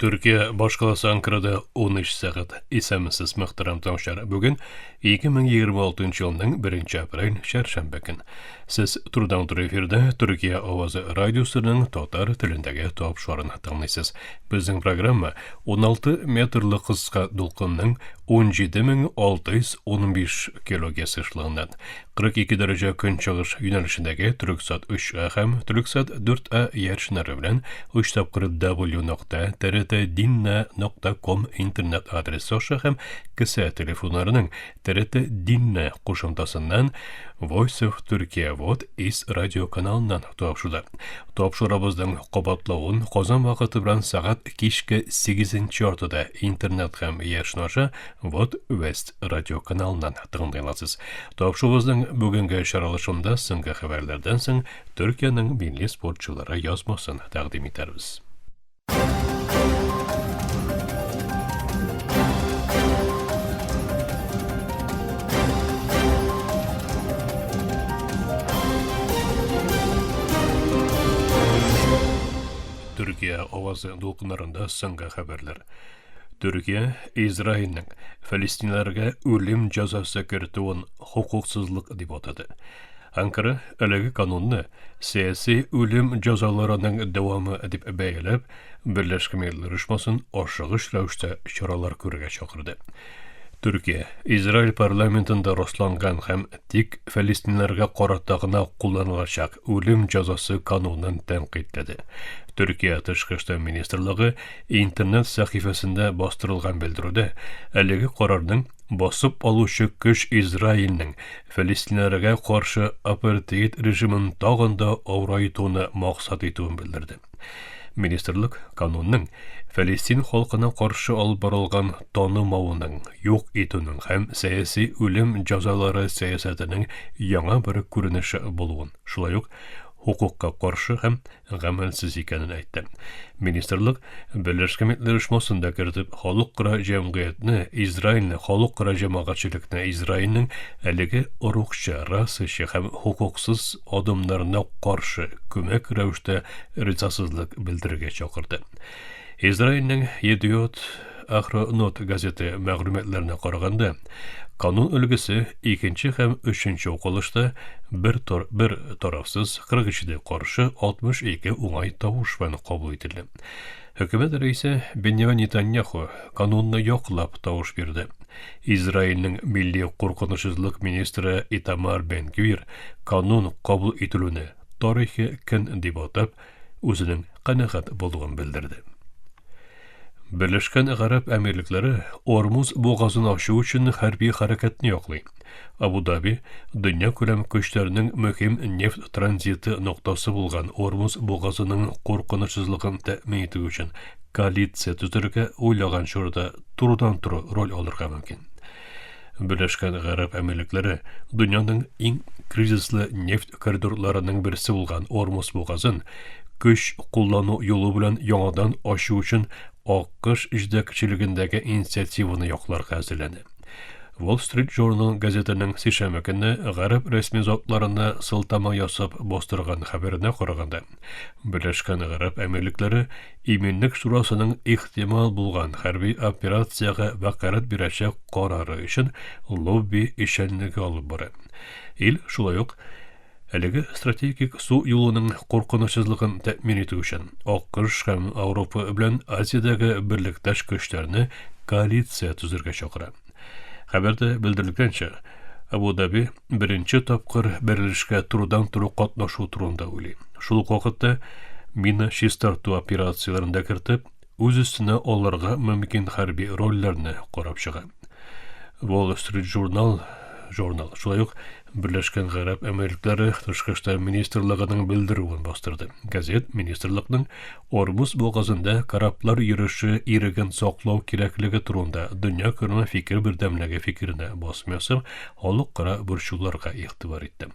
Төркия башкаласы Анкарада 13 сәгать. Исәнмесез, мөхтәрәм тыңлаучылар. Бүген 2026 елның 1 апрель, чәршәмбе көн. Сез турыдан-туры эфирда Төркия авазы радиосының татар телендәге тапшыруын тыңлыйсыз. Безнең программа 16 метрлы кыска дулкынның 17615 килогерц ешлыгыннан 42 дәрәҗә көнчыгыш юнәлешендәге Төрексат 3А һәм Төрексат 4А иярченнәре белән 3 тапкыр w.trtdinna.com интернет адресы аша һәм кесә телефоннарының TRT Dinle кушымтасыннан Voice of Turkey Вот из радиоканалыннан тапшырды. Тапшырабызның кабатлавын Казан вакыты белән сәгать кичке 8 яртыда интернет һәм яшен аша Вот West радиоканалыннан тыңлый аласыз. Тапшырубызның бүгенге чаралышында соңгы хәбәрләрдән соң Төркиянең милли спортчылары язмасын тәкъдим итәрбез. Төркия авазы дулкыннарында соңгы хәбәрләр. Төркия Израильнең фәлестиннәргә үлем җәзасы кертүен хокуксызлык дип атады. Анкара әлеге канунны сәяси үлем җәзаларының дәвамы дип бәяләп, Берләшкән Милләтләр Оешмасын ашыгыч рәвештә чаралар күрергә чакырды. Төркия Израиль парламентында расланган һәм тик фәлестиннәргә карата гына кулланылачак үлем җәзасы канунын тәнкыйтьләде. Төркия тышкы эшләр министрлыгы интернет сәхифәсендә бастырылган белдерүдә әлеге карарның басып алучы көч Израильнең фәлестиннәргә каршы апартеид режимын тагын да авырайтуны максат итүен белдерде. Министрлык канунның Фәлестин халкына каршы алып барылган танымауның, юк итүнең һәм сәяси үлем җәзалары сәясәтенең яңа бер күренеше булуын, шулай ук хокукка каршы һәм гамәлсез икәнен әйтте. Министрлык Берләшкән Милләтләр Оешмасын да кертеп, халыкара җәмгыятьне, Израильне, халыкара җәмәгатьчелекне Израильнең әлеге оругчы, расачы һәм хокуксыз адымнарына каршы күмәк рәвештә ризасызлык белдерергә чакырды. Израильнең Едиот Ахронот газеты мәгълүматларына караганда, канун өлгесе икенче һәм өченче укылышта бер, тор, бер тарафсыз 47 каршы 62 уңай тавыш белән кабул ителде. Хөкүмәт рәисе Беньямин Нетаньяху канунны яклап тавыш бирде. Израильнең милли куркынычсызлык министры Итамар Бен-Гвир канун кабул ителүне тарихи көн дип атап, үзенең канәгать булуын белдерде. Берләшкән Гарәп Әмирлекләре Ормуз бугазын ачу өчен хәрби хәрәкәтне яклый. Абу-Даби дөньякүләм көчләрнең мөһим нефть транзиты ноктасы булган Ормуз бугазының куркынычсызлыгын тәэмин итү өчен коалиция төзергә уйлаган чорда турыдан-туры роль алырга мөмкин. Берләшкән Гарәп Әмирлекләре дөньяның иң кризислы нефть коридорларының берсе булган Ормуз бугазын көч куллану юлы белән яңадан ачу өчен АКШ җитәкчелегендәге инициативаны якларга әзерләнә. Wall Street Journal газетының сишәмбе көнне гарәп рәсми затларына сылтама ясап бастырган хәбәренә караганда, Берләшкән Гарәп Әмирлекләре Иминлек шурасының ихтимал булган хәрби операциягә вәкаләт бирәчәк карары өчен лобби эшчәнлеге алып бара. Ил шулай ук әлеге стратегик су юлының куркынычсызлыгын тәэмин итү өчен АКШ һәм Ауропа белән Азиядәге берлектәш көчләрне коалиция төзергә чакыра. Хәбәрдә белдерелгәнчә, Абу-Даби беренче тапкыр бәрелешкә турыдан-туры катнашу турында уйлый. Шул ук вакытта мина чистарту операцияләрен дә кертеп, үз өстенә алырга мөмкин хәрби рольләрне карап чыга. Wall Street Journal журнал шулай ук Берләшкән Гарәп Әмирлекләре Тышкы эшләр министрлыгының белдерүен бастырды. Газет министрлыкның Ормуз бугазында кораблар йөреше иреген саклау кирәклеге турында дөнья күләме фикер бердәмлеге фикеренә басым ясап, халыкара борчуларга игътибар итте.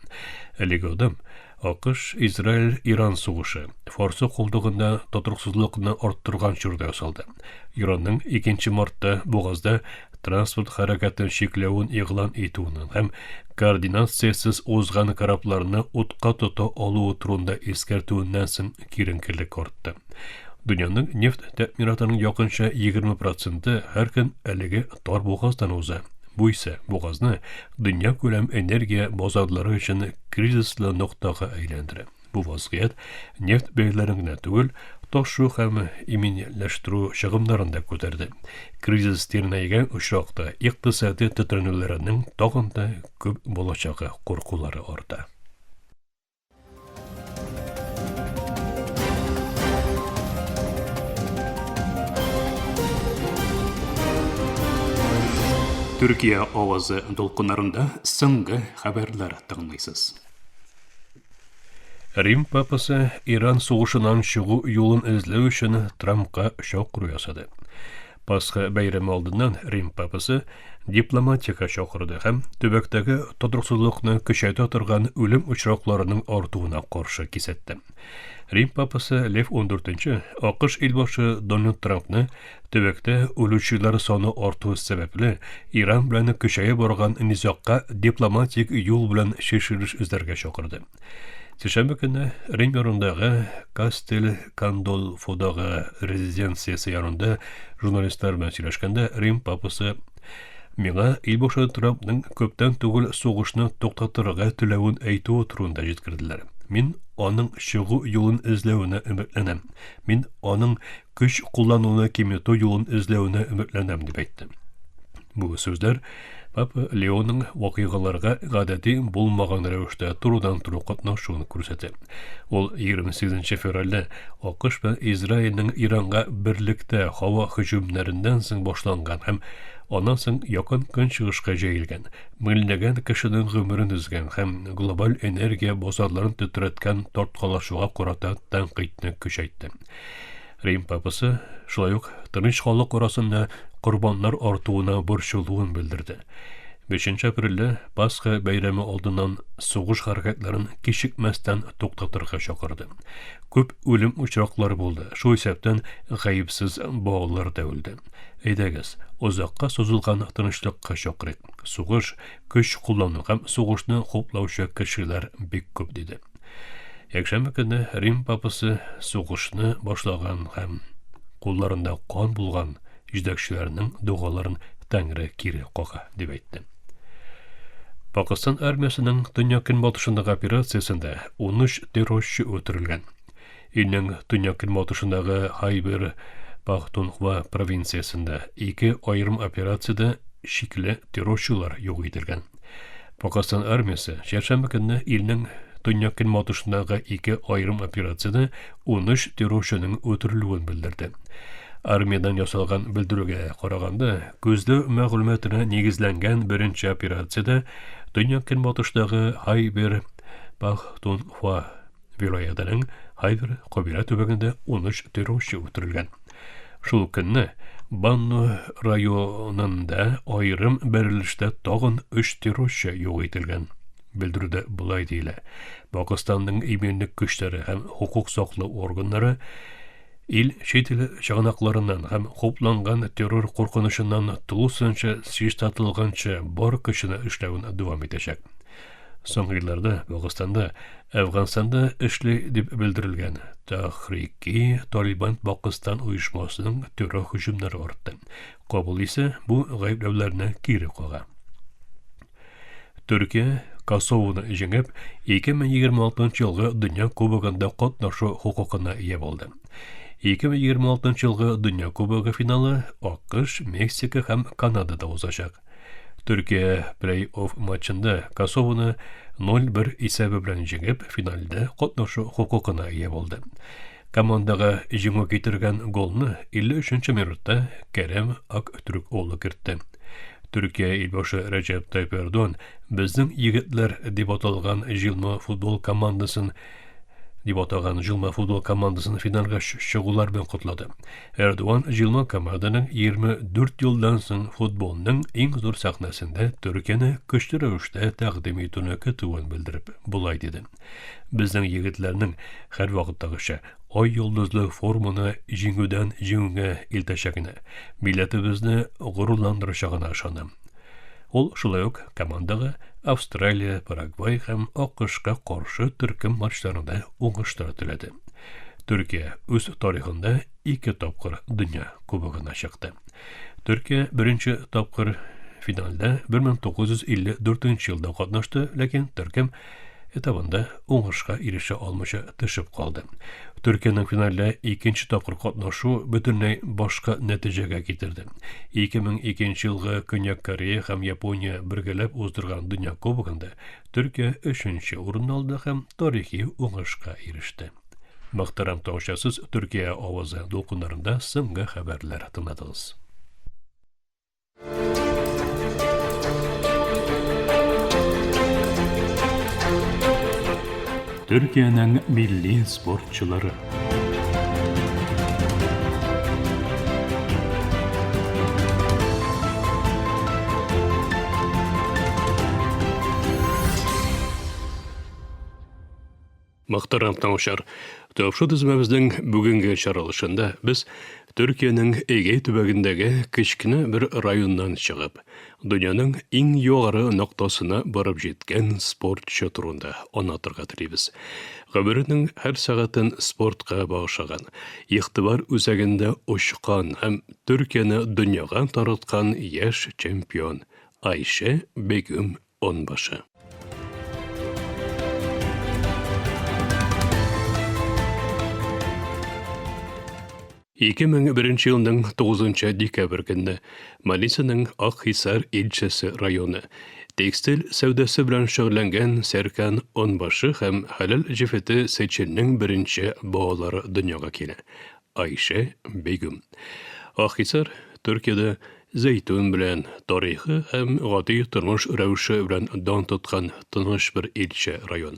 Әлеге адым АКШ, Израиль, Иран сугышы Фарсы култыгында тотрыксызлыкны арттырган чорда ясалды. Иранның 2 мартта бугазда транспорт хәрәкәтен чикләвен игълан итүеннән һәм координациясез узган корабларны утка тота алуы турында искәртүеннән соң киеренкелек артты. Дөньяның нефть тәэминатының якынча 20 проценты һәр көн әлеге тар бугаздан уза. Бу исә бугазны дөньякүләм энергия базарлары өчен кризислы ноктага әйләндерә. Бу вазгыять нефть бәяләрен генә түгел, ташу һәм иминиятләштерү чыгымнарын да күтәрде. Кризис тирәнәйгән очракта икътисади тетрәнүләрнең тагын да күп булачагы куркулары арта. Төркия авазы дулкыннарында соңгы хәбәрләр тыңлыйсыз. Рим папасы Иран сугышыннан чыгу юлын эзләү өчен Трампка чакыру ясады. Пасха бәйрәме алдыннан Рим папасы дипломатика чакырды һәм төбәктәге тотрыксызлыкны көчәйтә торган үлем очракларының артуына каршы кисәтте. Рим папасы Лев XIV АКШ илбашы Дональд Трампны төбәктә үлүчеләр саны арту сәбәпле Иран белән көчәя барган низагка дипломатик юл белән чишелеш эзләргә чакырды. Сишәмбе көне Рим ярындагы Кастель Кандолфодагы резиденциясе янында журналистлар белән сөйләшкәндә Рим папасы миңа илбашы Трампның күптән түгел сугышны туктатырга теләвен әйтүе турында җиткерделәр. Мин аның чыгу юлын эзләвенә өметләнәм. Мин аның көч куллануны киметү юлын эзләвенә өметләнәм, дип әйтте. Бу сүзләр Папа Леоның вакыйгаларга гадәти булмаган рәвештә турыдан-туры катнашуын күрсәтә. Ул 28 февральдә АКШ белән Израильнең Иранга берлектә һава һөҗүмнәреннән соң башланган һәм аннан соң Якын Көнчыгышка җәелгән, меңләгән кешенең гомерен өзгән һәм глобаль энергия базарларын тетрәткән тарткалашуга карата тәнкыйтьне көчәйтте. Рим папасы шулай ук тыныч халык арасында корбаннар артуына борчылуын белдерде. 5 апрельдә Пасха бәйрәме алдыннан сугыш хәрәкәтләрен кичекмәстән туктатырга чакырды. Күп үлем очраклары булды, шул исәптән гаепсез балалар да үлде. Әйдәгез, озакка сузылган тынычлыкка чакырыйк. Сугыш, көч куллану һәм сугышны хуплаучы кешеләр бик күп, диде. Якшәмбе көне Рим папасы сугышны башлаган һәм кулларында кан булган җитәкчеләрнең догаларын Тәңре кире кага, дип әйтте. Пакыстан армиясенең төньяк-көнбатышындагы операциясендә 13 террорчы үтерелгән. Илнең төньяк-көнбатышындагы Хайбер Пахтунхва провинциясендә ике аерым операциядә шикле террорчылар юк ителгән. Пакыстан армиясе чәршәмбе көнне илнең төньяк-көнбатышындагы ике аерым операциядә 13 террорчының үтерелүен белдерде. Армиядән ясалган белдерүгә караганда, күзләү мәгълүматына нигезләнгән беренче операциядә төньяк-көнбатыштагы Хайбер Пахтунхва Вилаятының Хайбер кабилә төбәгендә 13 террорчы үтерелгән. Шул көнне Банну районында аерым бәрелештә тагын 3 террорчы юк ителгән. Белдерүдә болай диелә. Пакыстанның иминлек көчләре һәм хокук саклау органнары ил чит ил чыганакларыннан һәм хупланган террор куркынычыннан тулысынча чистартылганчы бар көченә эшләвен дәвам итәчәк. Соңгы елларда Пакыстанда Әфганстанда эшли дип белдерелгән Тахрики Талибан Пакыстан оешмасының террор һөҗүмнәре артты. Кабул исә бу гаепләүләрне кире кага. Төркия Косовоны җиңеп, 2026 елгы Дөнья кубогында катнашу хокукына ия булды. 2026 елгы Дөнья кубогы финалы АКШ, Мексика һәм Канадада узачак. Төркия плей-офф матчында Косовоны 0-1 исәбе белән җиңеп, финалда катнашу хокукына ия булды. Командага җиңү китергән голны 53 минутта Кәрәм Актүрк улы кертте. Төркия илбашы Рәҗәп Тайып Эрдоган безнең егетләр дип аталган җыелма футбол командасын дип атаган җыелма футбол командасын финалга чыгулар белән котлады. Эрдоган җыелма команданың 24 елдан соң футболның иң зур сәхнәсендә Төркияне көчле рәвештә тәкъдим итүне көтүен белдереп, болай диде. Безнең егетләрнең һәрвакыттагыча ай йолдызлы форманы җиңүдән җиңүгә илтәчәгенә, милләтебезне горурландырачагына ышанам. Ул шулай ук командага Австралия, Парагвай һәм АКШка каршы төркем матчларында уңышлар теләде. Төркия үз тарихында ике тапкыр дөнья кубогына чыкты. Төркия беренче тапкыр финалда 1954 елда катнашты, ләкин төркем этабында уңышка ирешә алмыйча төшеп калды. Төркиянең финалда икенче тапкыр катнашу бөтенләй башка нәтиҗәгә китерде. 2002 елгы Көньяк Корея һәм Япония бергәләп уздырган Дөнья кубогында Төркия өченче урынны алды һәм тарихи уңышка иреште. Мөхтәрәм тыңлаучысыз Төркия авазы дулкыннарында соңгы хәбәрләр тыңладыгыз. Төркиянең милли спортчылары. Мөхтәрәм тыңлаучылар, тапшыру төзмәбезнең бүгенге чыгарылышында без Төркиянең Эгей төбәгендәге кечкенә бер районнан чыгып, дөньяның иң югары ноктасына барып җиткән спортчы турында аңлатырга телибез. Гомеренең һәр сәгатен спортка багышлаган, игътибар үзәгендә очкан һәм Төркияне дөньяга тараткан яшь чемпион Айше Бегүм Онбашы. 2001 елның 9 декабрь көнне Манисаның Акхисар илчесе районы текстиль сәүдәсе белән шөгыльләнгән Сәркан Онбашы һәм хәләл җефете Сеченнең беренче балалары дөньяга килә. Айше Бегүм. Акхисар Төркиядә Зәйтүн белән тарихы һәм гади тормыш рәвеше белән дан тоткан тыныч бер илче район.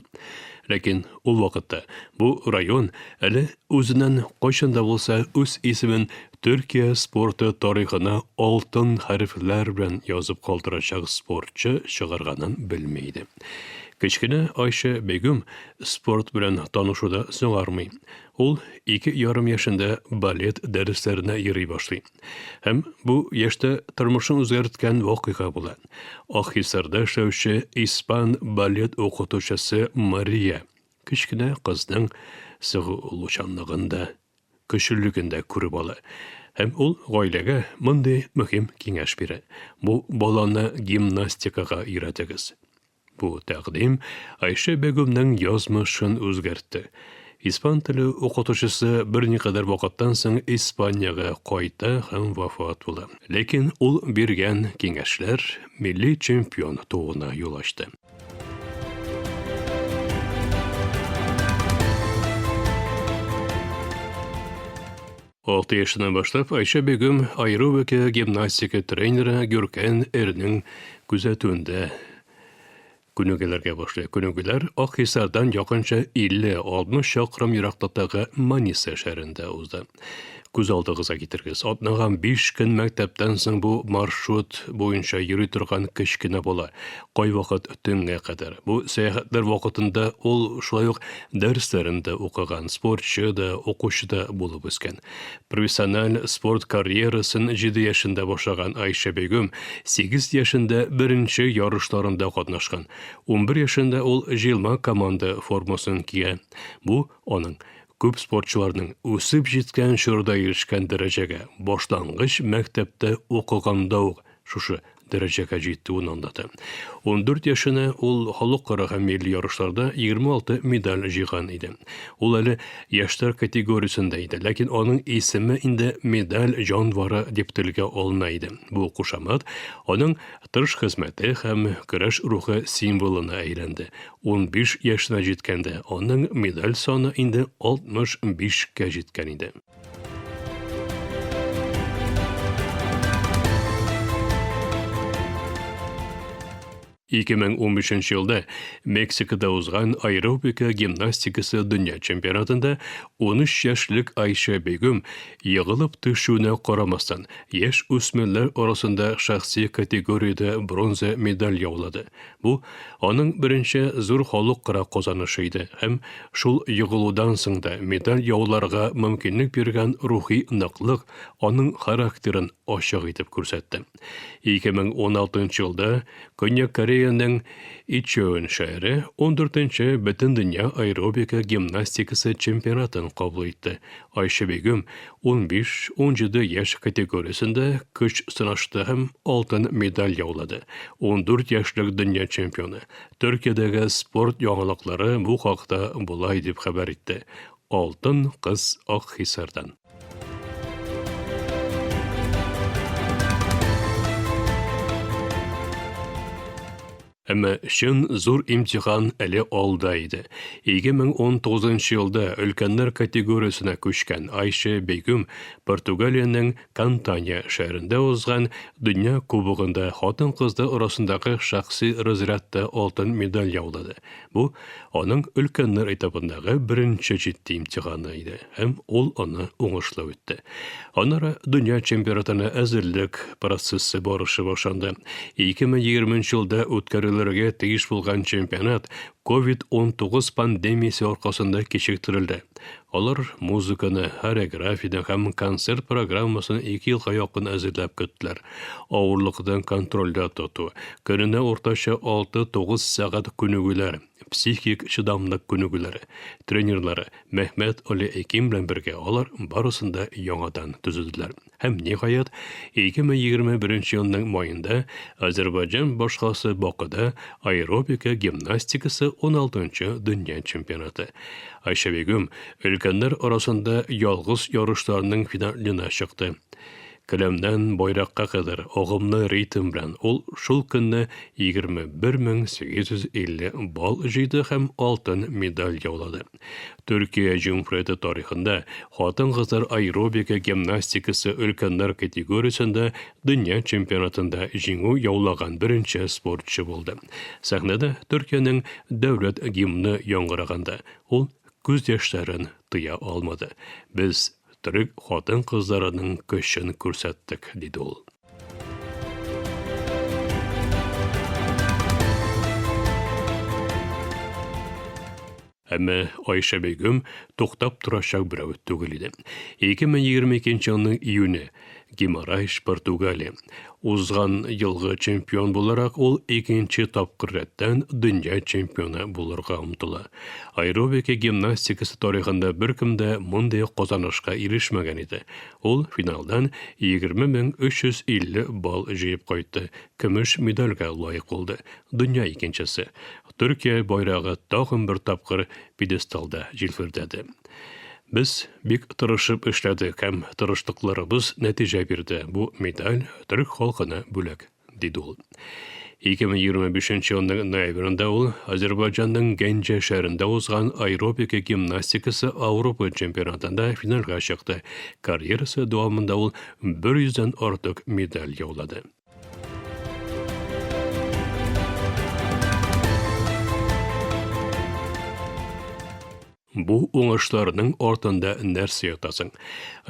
Ләкин ул вакытта бу район әле үзеннән кайчан да булса үз исемен Төркия спорты тарихына алтын хәрефләр белән язып калдырачак спортчы чыгарганын белми иде. Кечкенә Айшә Бегүм спорт белән танышуда соңармый. Ул 2,5 яшендә балет дәресләренә йөри башлый. Һәм бу яшьтә тормышын үзгәрткән вакыйга була. Акхисарда эшләүче испан балет укытучысы Мария кечкенә кызның сыгылучанлыгын да, көчлелеген дә күреп ала. Һәм ул гаиләгә мондый мөһим киңәш бирә: Бу баланы гимнастикага өйрәтегез. Бу тәкъдим Айшә Бегумның язмышын үзгәртте. Испан теле укытучысы берникадәр вакыттан соң Испаниягә кайта һәм вафат була. Ләкин ул биргән киңәшләр милли чемпион тууына юл ачты. Алты яшеннән башлап Айшә Бегүм аэробика гимнастика тренеры Гюркән Эрнең күзәтүендә күнегүләргә башлый. Күнегүләр Акхисардан якынча 50-60 чакрым ераклыктагы Маниса шәһәрендә узды. Күз алдыгызга китерегез, атнага 5 көн мәктәптән соң бу маршрут буенча йөри торган кечкенә бала, кайвакыт төнгә кадәр. Бу сәяхәтләр вакытында ул шулай ук дәресләрен дә укыган, спортчы да, укучы да булып үскән. Профессиональ спорт карьерасын 7 яшендә башлаган Айшә Бегүм 8 яшендә беренче ярышларында катнашкан. 11 яшендә ул җыелма команда формасын кия. Бу аның күп спортчыларның үсеп җиткән чорда ирешкән дәрәҗәгә башлангыч мәктәптә укыганда ук шушы дәрәҗәгә җитүен аңлата. 14 яшенә ул халыкара һәм милли ярышларда 26 медаль җыйган иде. Ул әле яшьләр категориясендә иде, ләкин аның исеме инде медаль җанвары дип телгә алына иде. Бу кушамат аның тырыш хезмәте һәм көрәш рухы символына әйләнде. 15 яшенә җиткәндә аның медаль саны инде 65 кә җиткән иде. 2015 елда Мексикада узган аэробика гимнастикасы дөнья чемпионатында 13 яшьлек Айша Бегүм егылып төшүенә карамастан, яшь үсмерләр арасында шәхси категориядә бронза медаль яулады. Бу аның беренче зур халыкара казанышы иде һәм шул егылудан соң да медаль яуларга мөмкинлек биргән рухи ныклык аның характерын ачык итеп күрсәтте. 2016 елда Көньяк Корея Кореянең Ичеон шәһәре 14-нче Бөтендөнья аэробика гимнастикасы чемпионатын кабул итте. Айша Бегüm 15-17 яшь категориясендә көч сынашты һәм алтын медаль яулады. 14 яшьлек дөнья чемпионы. Төркиядәге спорт яңалыклары бу хакта болай дип хәбәр итте. Алтын кыз Акхисардан. Әмма чын зур имтихан әле алда иде. 2019 елда өлкәннәр категориясенә күчкән Айше Бегüm Португалиянең Кантания шәһәрендә узган Дөнья кубогында хатын-кызлар арасындагы шәхси разрядта алтын медаль яулады. Бу аның өлкәннәр этабындагы беренче җитди имтиханы иде һәм ул аны уңышлы үтте. Аннары дөнья чемпионатына әзерлек процессы барышы башланды. 2020 елда үткәрелергә тиеш булган чемпионат COVID-19 пандемиясе аркасында кичектерелде. Алар музыканы, хореографияне һәм концерт программасын ике елга якын әзерләп көттеләр. Авырлыкны контрольдә тоту, көненә уртача 6-9 сәгать күнегүләр, психик чыдамлык күнегүләре, тренерлары Мәхмәт Али Эким белән бергә алар барысын да яңадан төзеделәр. Һәм, ниһаять, 2021 елның маенда Азербайҗан башкаласы Бакыда аэробика гимнастикасы 16-нчы дөнья чемпионаты. Айшәбегüm өлкәннәр арасында ялгыз ярышларның финалына чыкты. Келәмнән байракка кадәр агымлы ритм белән ул шул көнне 21850 балл җыйды һәм алтын медаль яулады. Төркия Җөмһүрияте тарихында хатын-кызлар аэробика гимнастикасы өлкәннәр категориясендә дөнья чемпионатында җиңү яулаган беренче спортчы булды. Сәхнәдә Төркиянең дәүләт гимны яңгыраганда, ул күз яшьләрен тыя алмады. Без төрек хатын-кызларының көчен күрсәттек, диде ул. Әмма Айшә бегем туктап торачак берәү түгел иде. 2022 елның июне Гимарайш, Португалия. Узган елгы чемпион буларак ул икенче тапкыр рәттән дөнья чемпионы булырга омтыла. Аэробика гимнастикасы тарихында беркем дә мондый казанышка ирешмәгән иде. Ул финалдан 20350 балл җыеп кайтты, көмеш медальгә лаек булды. Дөнья икенчесе. Төркия байрагы тагын бер тапкыр пьедесталда җилфердәде. Без бик тырышып эшләдек һәм тырышлыкларыбыз нәтиҗә бирде. Бу медаль төрек халкына бүләк, диде ул. 2025 елның ноябрендә ул Азербайҗанның Гәнҗә шәһәрендә узган аэробика гимнастикасы Ауропа чемпионатында финалга чыкты. Карьерасы дәвамында ул 100 дән артык медаль яулады. Бу уңышларның артында нәрсә ята соң?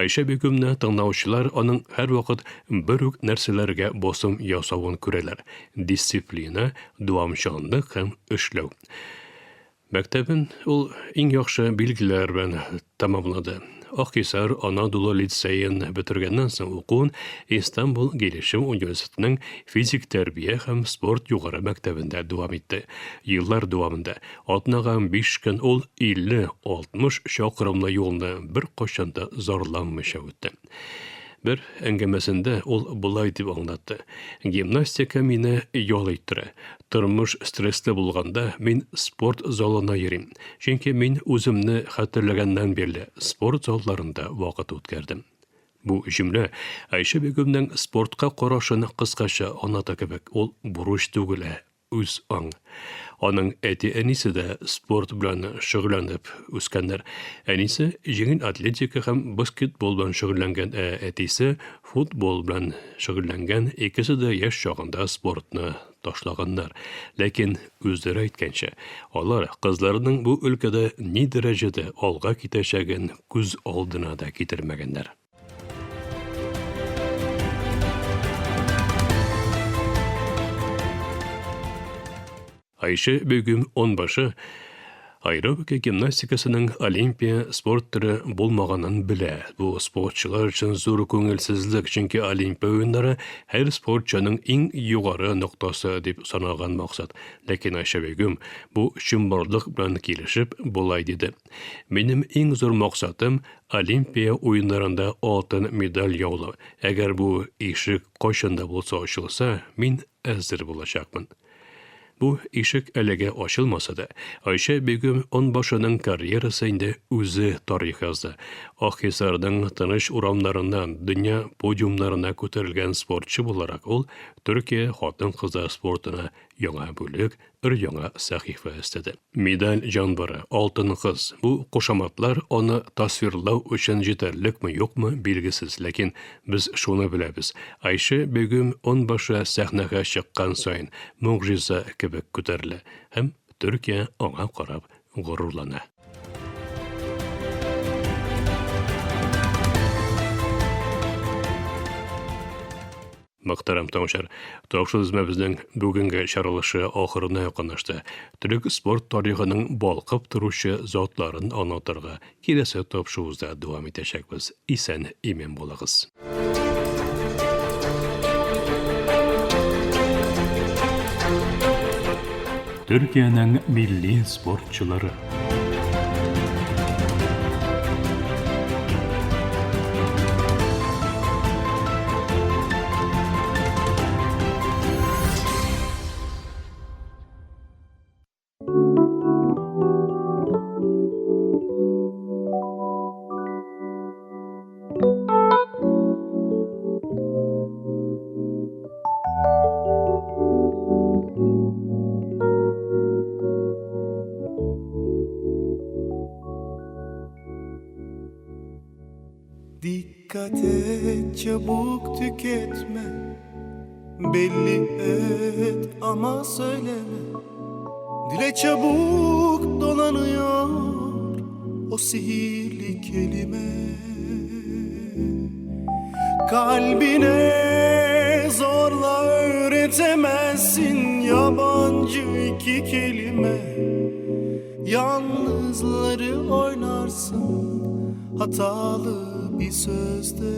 Айшә Бегүмне тыңлаучылар аның һәрвакыт бер үк нәрсәләргә басым ясавын күрәләр, дисциплина, дәвамчанлык һәм эшләү. Мәктәбен ул иң яхшы билгеләр белән тәмамлады. Акъисар Анадолу лицеен бетергәннән соң укуын Истанбул Гелишем университетының физик тәрбия һәм спорт югары мәктәбендә дәвам итте. Еллар дәвамында атнага 5 көн ул 50-60 чакрымлы юлны беркайчан да зарланмыйча үтте. Бер әңгәмәсендә ул болай дип аңлатты. Гимнастика мине ял иттерә. Тормыш стресслы булганда мин спорт залына йөрим. Чөнки мин үземне хәтерләгәннән бирле спорт залларында вакыт үткәрдем. Бу җөмлә Айшә Бегүмнең спортка карашын кыскача аңлата кебек. Ул бурыч түгел, ә үз аң. Аның әти-әнисе дә спорт белән шөгыльләнеп үскәннәр. Әнисе җиңел атлетика һәм баскетбол белән шөгыльләнгән, ә әтисе футбол белән шөгыльләнгән. Икесе дә яшь чагында спортны ташлаганнар. Ләкин үзләре әйткәнчә, алар кызларының бу өлкәдә ни дәрәҗәдә алга китәчәген күз алдына да китермәгәннәр. Айше Бегüm Онбашы. Аэробика гимнастикасының олимпия спорт төре булмаганын белә. Бу спортчылар өчен зур күңелсезлек, чөнки Олимпия уеннары һәр спортчының иң югары ноктасы дип саналган максат. Ләкин Айшә Бегүм бу чынбарлык белән килешеп, болай диде: Минем иң зур максатым Олимпия уеннарында алтын медаль яулау. Әгәр бу ишек кайчан да булса ачылса, мин әзер булачакмын. Бу ишек әлегә ачылмаса да, Айшә Бегүм Онбашының карьерасы инде үзе тарих язды. Акһисарның тыныч урамнарыннан дөнья подиумнарына күтәрелгән спортчы буларак ул Төркия хатын-кызлар спортына яңа бүлек, өр-яңа сәхифә өстәде. Медаль җанвары, Алтын кыз, бу кушаматлар аны тасвирлау өчен җитәрлекме-юкмы, билгесез, ләкин без шуны беләбез, Айше Бегүм Онбашы сәхнәгә чыккан саен могҗиза кебек күтәрелә һәм Төркия аңа карап горурлана. Мөхтәрәм тыңлаучылар, тапшыру безнең бүгенге чаралышы ахырына якынлашты. Төрек спорт тарихының балкып торучы затларын аңлатырга киләсе тапшыруыбызда дәвам итәчәкбез. Исән имин булыгыз. Төркиянең милли спортчылары. Dikkat et çabuk tüketme Belli et ama söyleme Dile çabuk dolanıyor O sihirli kelime Kalbine zorla öğretemezsin Yabancı iki kelime Yalnızları oynarsın Hatalı bir sözde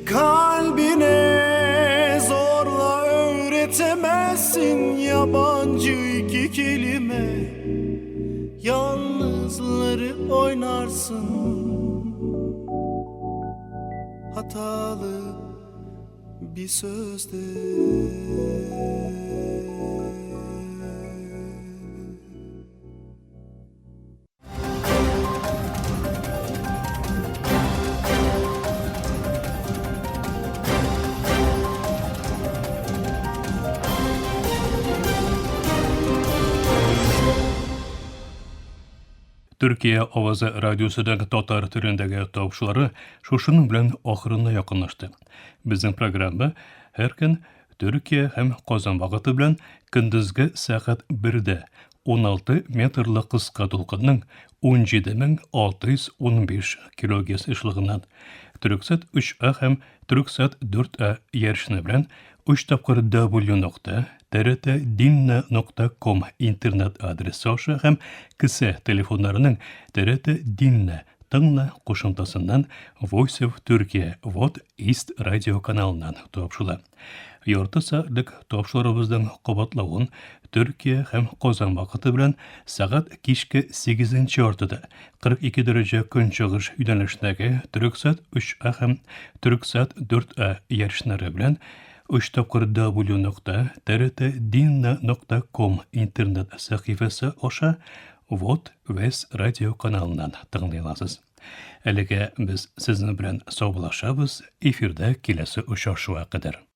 Kalbine zorla öğretemezsin Yabancı iki kelime Yalnızları oynarsın Hatalı bir sözde Төркия авазы радиосының татар телендәге тапшырулары шушының белән ахырына якынлашты. Безнең программа һәр көн Төркия һәм Казан вакыты белән көндезге сәгать 1дә 16 метрлы кыска дулкынның 17615 килогерц ешлыгыннан Төрксат 3А һәм Төрксат 4А ярышны белән 3 тапкыр w нокта trtdinna нокта ком интернет адресы аша һәм кесә телефоннарының TRT Dinle Тыңла кушымтасыннан Voice of Turkey Вот East радио каналыннан тапшыла. Ярты сәгатьлек тапшыруыбызның кабатлавын Төркия һәм Казан вакыты белән сәгать кичке 8 яртыда 42 дәрәҗә көнчыгыш юнәлешендәге Төрексат 3А һәм Төрексат 4А ярышнары белән 3 тапкыр w нокта trtdinna нокта ком интернет сәхифәсе аша Вот Вес радио каналыннан тыңлый аласыз. Әлегә без сезнең белән саубуллашабыз, эфирда киләсе очрашуга кадәр.